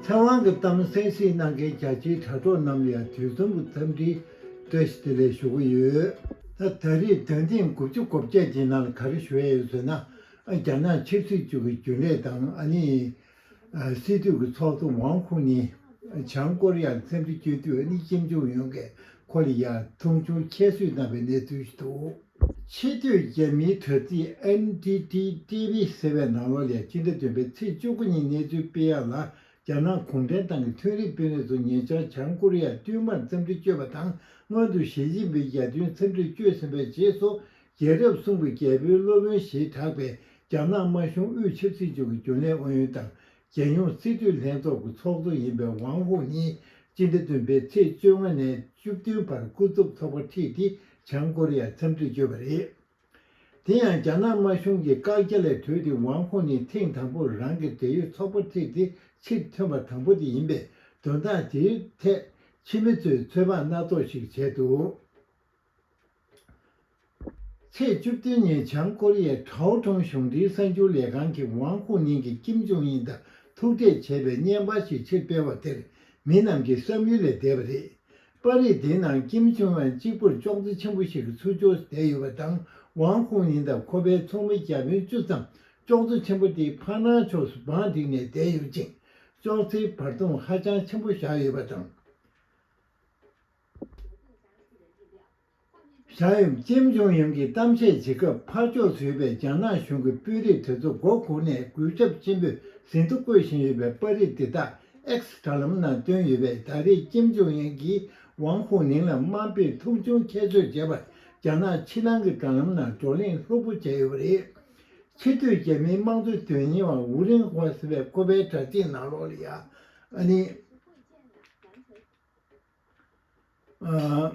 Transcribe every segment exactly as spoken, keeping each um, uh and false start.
ཚེ་དབང་གི་གཏམ་གསན་གཟིགས་གནང་མཁན་རྒྱ་ཆེའི་དྲ་གྲོགས་རྣམས་ལ་ཡང་དུས་གསུམ་གྱི་འཚམས་འདྲིའི་བཀྲ་ཤིས་བདེ་ལེགས་ཞུ་གི་ཡོད། ད་ད་རེས་འདོན་ཐེངས་དགུ་བཅུ་གོ་བརྒྱད་ཀྱི་ནང་ལ་ག་རེ་ཞུ་ཡ་ཡོད་ཟེར་ན། རྒྱ་ནག་ཆབ་སྲིད་ཅུས་ཀྱི་རྒྱུན་ལས་དང་ཨ་ནི། སྲིད་འཐུས་ཀྱི་ཚོགས་གཙོ་ཝང་ཧུའུ་ནི་བྱང་ཀོ་རི་ཡར་འཚམས་འདྲི་བསྐྱོན་དུས་ཨ་ནི་ཀིམ་ཇུང་ཡུན་གྱིས་ཁོ་ལ་ཡང་མཐོང་ཆུང་ཁྱད་གསོད་གནང་བའི་གནས་ཚུལ་ཞིག་འདུག་ཕྱི་སྡོད་རྒྱ་མིའི་དྲ་ཚིགས་ཨེན་ཌི་ཊི་ཊི་ཝི་ཟེར་བའི་ནང་ལོགས་ལ་སྤྱི་ཟླ་བདུན་པའི་ཚེས་བཅུ་དགུ་ཉིན་གནས་ཚུལ་སྤེལ་ཡག་ལ། རྒྱ་ནག་གུང་ཁྲན་ཏང་གི་མཐོ་རིམ་དཔོན་རིགས་ཚོ་ཉེ་ཆར་བྱང་ཀོ་རི་ཡར་བསྟུད་མར་འཚམས་འདྲི་བསྐྱོད་པ་དང་། སྔོན་དུ་ཞི་ཅིན་ཕིང་རྒྱལ་དོན་འཚམས་འདྲིར་བསྐྱོད་ཟིན་པའི་རྗེས་སུ། རྒྱལ་རབས་གསུམ་གྱི་རྒྱལ་པོའི་སློབ་དཔོན་ཞེས་གྲགས་པའི་རྒྱ་ནག་དམར་གཞུང་དབུས་ཆབ་སྲིད་ཅུས་ཀྱི་རྒྱུན་ལས་ཨུ་ཡོན་དང་། རྒྱལ་ཡོངས་སྲིད་འཐུས་ལྷན་ཚོགས་ཀྱི་ཚོགས་གཙོ་ཡིན་པའི་ཝང་ཧུའུ་ནི། སྤྱི་ཟླ་བདུན་པའི་ཚེས་བཅོ་ལྔ་ནས་བཅུ་བདུན་བར་སྐུ་ཚབ་ཚོགས་པ་ཁྲིད་དེ་བྱང་ཀོ་རི་ཡར་འཚམས་འདྲིར་བསྐྱོད་པ་རེད། དེ་ཡང་རྒྱ་ནག་དམར་གཞུང་གི་བཀག་རྒྱ་ལས་གྲོལ་ཏེ་ཝང་ཧུའུ་ནི་ཐེངས་དང་པོར་རང་གི་འབྲེལ་ཡོད་ཚོགས་པ་ཁྲིད་དེ་ཕྱིར་ཐོན་པ་དང་པོ་དེ་ཡིན་པས། དོན་དག་དེའི་ཐད་ཕྱི་མི་ཚོས་ཚོད་དཔག་སྣ་ཚོགས་ཤིག་བྱས་འདུག་ཚེས་བཅུ་བདུན་ཉིན་བྱང་ཀོ་རི་ཡའི་ཁྲའོ་ཁྲུང་གཞུང་འབྲེལ་གསར་འགྱུར་ལས་ཁང་གིས་ཝང་ཧུའུ་ནི་གིས་ཀིམ་ཇུང་ཨིན་དང་ཐུག་འཕྲད་བྱས་པའི་བརྙན་པར་ཞིག་ཕྱིར་སྤེལ་བ་དེར་མི་རྣམས་ཀྱི་བསམ་ཡུལ་ལས་འདས་པ་རེད། པར་རིས་དེའི་ནང་ཀིམ་ཇུང་ཨན་གཅིག་པུར་ཅོག་ཙེ་ཆེན་པོ་ཞིག་གི་ཚུར་ཕྱོགས་སུ་བསྡད་ཡོད་པ་དང་། ཝང་ཧུའུ་ནི་དང་ཁོ་པའི་ཚོགས་མི་བརྒྱ་དཔོན་བཅུ་ཙམ་ཅོག་ཙེ་ཆེན་པོ་དེའི་ཕར་ནང་ཕྱོགས་སུ་བང་བསྒྲིགས་ནས་བསྡད་ཡོད་ཅིང་། ཅོག་ཙེའི་བར་སྟོང་ཧ་ཅང་ཆེན་པོ་བཞག་ཡོད་པ་དང་། ཞའོ་ཡུམ་ཀིམ་ཇུང་ཡུན་གྱིས་གཏམ་བཤད་བྱེད་སྐབས་ཕར་ཕྱོགས་སུ་ཡོད་པའི་རྒྱ་ནག་གཞུང་གི་དཔོན་རིགས་དེ་ཚོ་མགོ་སྒུར་ནས་གུས་ཞབས་ཆེན་པོས་ཟིན་ཐོ་བཀོད་བཞིན་ཡོད་པའི་པར་རིས་འདི་དག་ཨེགས་དྲ་ལམ་ནང་བཏོན་ཡོད་པས། ད་རེས་ཀིམ་ཇུང་ཡུན་གྱིས་ཝང་ཧུའུ་ནིང་ལ་དམའ་འབེབས་མཐོང་ཆུང་ཁྱད་གསོད་བྱས་པར་རྒྱ་ནག་ཕྱི་ནང་གི་དྲ་ལམ་ནང་བགྲོ་གླེང་ལྷུག་པོ་བྱས་ཡོད་པ་རེད། ཕྱི་སྡོད་རྒྱ་མིའི་དམངས་གཙོ་དོན་གཉེར་བ་ཝུ་རིན་ཧྭ་ཟེར་བས་ཁོ་པའི་དྲ་ཚིགས་ནང་ལོགས་ལ་ཡང་ཨ་ནི། ཨ།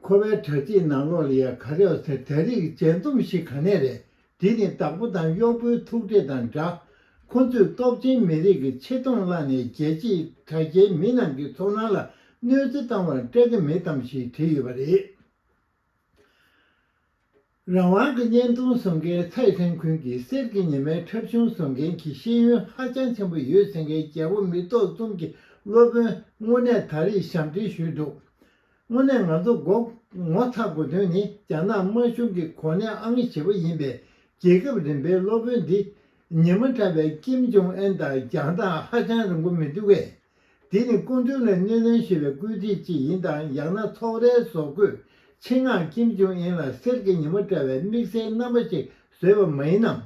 ཁོ་པའི་དྲ་ཚིགས་ནང་ལོགས་ལ་ཡང་ག་རེ་ཡོད་ཟེར། ད་རེས་ཀྱི་མཇལ་འཛོམས་ཤིག་ག་ནས་རེད། འདི་ནི་བདག་པོ་དང་གཡོག་པོའི་ཐུག་འཕྲད་དང་འདྲ། ཁོ་ཚོས་སྟོབས་ཆེན་མི་རིགས་ཀྱི་ཆེ་མཐོང་བརླགས་ནས་རྒྱལ་གཅེས་དྲ་རྒྱའི་མི་རྣམས་ཀྱི་ཚོར་སྣང་ལ་གནོད་འཚེ་བཏང་བར་སྤྲད་ཀྱི་མེད་དམ་ཞེས་བྲིས་ཡོད་པ་རེད། རང་དབང་གི་བརྙན་ཐུང་བཟོ་མཁན་ཚའེ་ཧྲན་ཁུན་གྱིས་གསེར་གྱི་ཉི་མའི་འཁྲབ་གཞུང་བཟོ་མཁན་གྱི་ཤེས་ཡོན་ཧ་ཅང་ཆེན་པོ་ཡོད་ཟེར་མཁན་རྒྱལ་པོ་མེ་ཏོག་གསུམ་གྱི་སློབ་དཔོན་དངོས་གནས་ད་རེས་ཞབས་འདྲེན་ཞུས་འདུག་དངོས་གནས་ང་ཚོ་མགོ་ངོ་ཚ་དགོས་དོན་ནི་རྒྱ་ནག་དམར་གཞུང་གི་གོ་གནས་ཨང་བཞི་པ་ཡིན་པས། རྒྱལ་ཁབ་རིམ་པའི་སློབ་དཔོན་འདི་ཉི་མ་འདྲ་བའི་ཀིམ་ཇོང་ཨན་དང་རྒྱང་ཐག་ཧ་ཅང་རིང་པོ་མི་འདུག་གས། འདི་ནི་སྐུ་མདུན་ལ་གནོད་སྣོན་ཞུ་བའི་སྐུལ་ཁྲིད་ཅིག་ཡིན་དང་། ཡང་ན་ཚོགས་རའི་བཟོ་བཀོད་ཆེད་མངགས་ཀིམ་ཇོང་ཨིན་ལ་གསེར་གྱི་ཉི་མ་འདྲ་བའི་དམིགས་བསལ་རྣམ་པ་ཅིག་བཟོས་པ་མ་ཡིན་ནམ།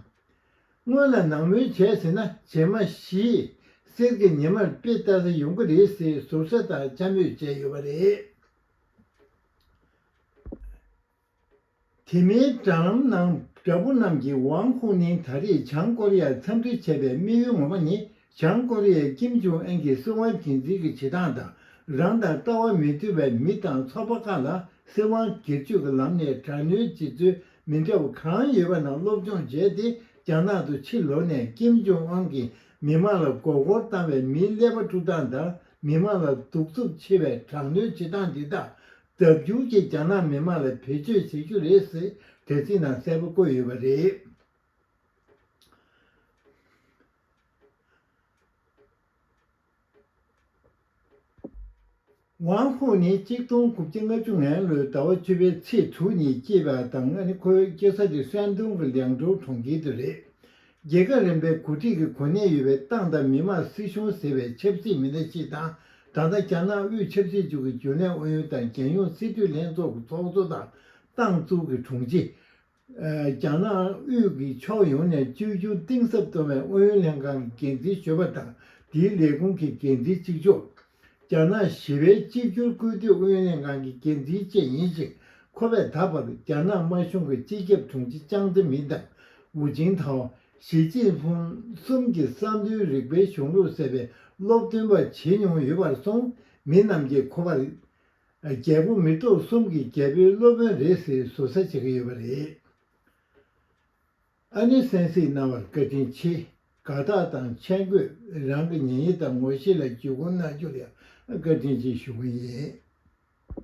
སྔོན་ལ་ནང་མོལ་བྱས་ཟིན་ན་རྗེས་མ་གཞི་གསེར་གྱི་ཉི་མར་དཔེ་ལྟ་ས་ཡོང་གི་རེད་ཟེར་ཟུར་ཟ་དང་འཕྱ་སྨོད་བྱས་ཡོད་པ་རེད། དེ་མིན་དྲ་ལམ་ནང་དྲ་འབུ་རྣམས་ཀྱིས་ཝང་ཧུའུ་ནིང་ད་རེས་བྱང་ཀོ་རི་ཡར་འཚམས་འདྲི་བྱས་པའི་དམིགས་ཡུལ་ངོ་མ་ནི། བྱང་ཀོ་རི་ཡའི་ཀིམ་ཇོང་ཨན་གྱི་སྲིད་དབང་སྒེར་འཛིན་གྱི་བྱེད་སྟངས་དང་། རང་དང་ལྟ་བ་མི་མཐུན་པའི་མི་དང་ཚོགས་པ་ཁག་ལ་སྲིད་དབང་སྒེར་གཅོད་ཀྱི་ལམ་ནས་དྲག་གནོན་བྱེད་ཚུལ་མི་འདྲ་བ་གང་ཡོད་པ་རྣམས་སློབ་སྦྱོང་བྱས་ཏེ། རྒྱ་ནག་ཏུ་ཕྱིར་ལོག་ནས་ཀིམ་ཇོང་ཨན་གྱིས་མི་དམངས་ལ་མགོ་སྐོར་བཏང་བའི་མིའི་ཀླད་པ་དཀྲུག་སྟངས་དང་། མི་དམངས་ལ་གདུག་རྩུབ་ཆེ་བའི་དྲག་གནོན་བྱེད་སྟངས་འདི་དག་ལྡབ་འགྱུར་གྱིས་རྒྱ་ནག་མི་དམངས་ལ་བེད་སྤྱོད་བྱེད་རྒྱུ་རེད་ཟེར་དྲ་ཚིགས་ནང་གསལ་པོ་བཀོད་ཡོད་པ་རེད། ཝང་ཧུའུ་ནི་གཅིག་སྟོང་དགུ་བརྒྱ་ལྔ་བཅུ་ང་ལོའི་ཟླ་བ་བཅུ་པའི་ཚེས་དྲུག་ཉིན་སྐྱེས་པ་དང་། ཨ་ནི་ཁོའི་སྐྱེས་ས་དེ་ཧྲན་ཏུང་གི་ལིའང་ཀྲོའུ་གྲོང་ཁྱེར་དུ་རེད། རྒྱལ་ཁབ་རིམ་པའི་འགོ་ཁྲིད་ཀྱི་གོ་གནས་ཡོད་པའི་ཏང་དང་མི་དམངས་སྲིད་གཞུང་ཟེར་བའི་ཆབ་སྲིད་མི་སྣ་ཞིག་དང་། ད་ལྟ་རྒྱ་ནག་དབུས་ཆབ་སྲིད་ཅུས་ཀྱི་རྒྱུན་ལས་ཨུ་ཡོན་དང་། རྒྱལ་ཡོངས་སྲིད་འཐུས་ལྷན་ཚོགས་ཀྱི་ཚོགས་གཙོ་དང་། ཏང་ཙུའུ་གི་དྲུང་ཆེ། རྒྱ་ནག་དབུས་ཀྱི་ཕྱོགས་ཡོངས་ནས་བཅོས་བསྒྱུར་གཏིང་ཟབ་གཏོང་བའི་ཨུ་ཡོན་ལྷན་ཁང་གི་འགན་འཛིན་ཞུས་པ་དང་། དེའི་ལས་ཁུངས་ཀྱི་འགན་འཛིན་གཅིག་ལྕོགས། རྒྱ་ནག་ཞི་བའི་གཅིག་གྱུར་སྐུལ་འདེད་ཨུ་ཡོན་ལྷན་ཁང་གི་འགན་འཛིན་བཅས་ཡིན་ཞིང་། ཁོ་པས་ད་བར་རྒྱ་ནག་དམར་གཞུང་གི་སྤྱི་ཁྱབ་དྲུང་ཆེ་ཅང་ཙེ་མིན་དང་། ཧུའུ་ཅིན་ཐའོ། ཞི་ཅིན་ཕིང་གསུམ་གྱི་བསམ་བློའི་རིག་པའི་གཞུང་ལུགས་ཟེར་བའི་སློབ་སྟོན་པ་བྱེད་མྱོང་ཡོད་པར་སོང་། མི་རྣམས་ཀྱིས་ཁོ་པར། རྒྱལ་པོ་མེ་ཏོག་གསུམ་གྱི་རྒྱལ་པོའི་སློབ་དཔོན་རེད་ཟེར་ཟུར་ཟ་བྱེད་ཀྱི་ཡོད་པ་རེད། ཨ་ནི་གསན་གཟིགས་གནང་བར་བཀའ་དྲིན་ཆེ། དགའ་རྟགས་དང་མཆན་འགོད། རང་གི་ཉན་ཡིག་དང་ངོ་ཤེས་ལ་བརྒྱུད་སྐུར་གནང་རྒྱུར་ཡང་བཀའ་དྲིན་ཆེ་ཞུ་གི་ཡིན།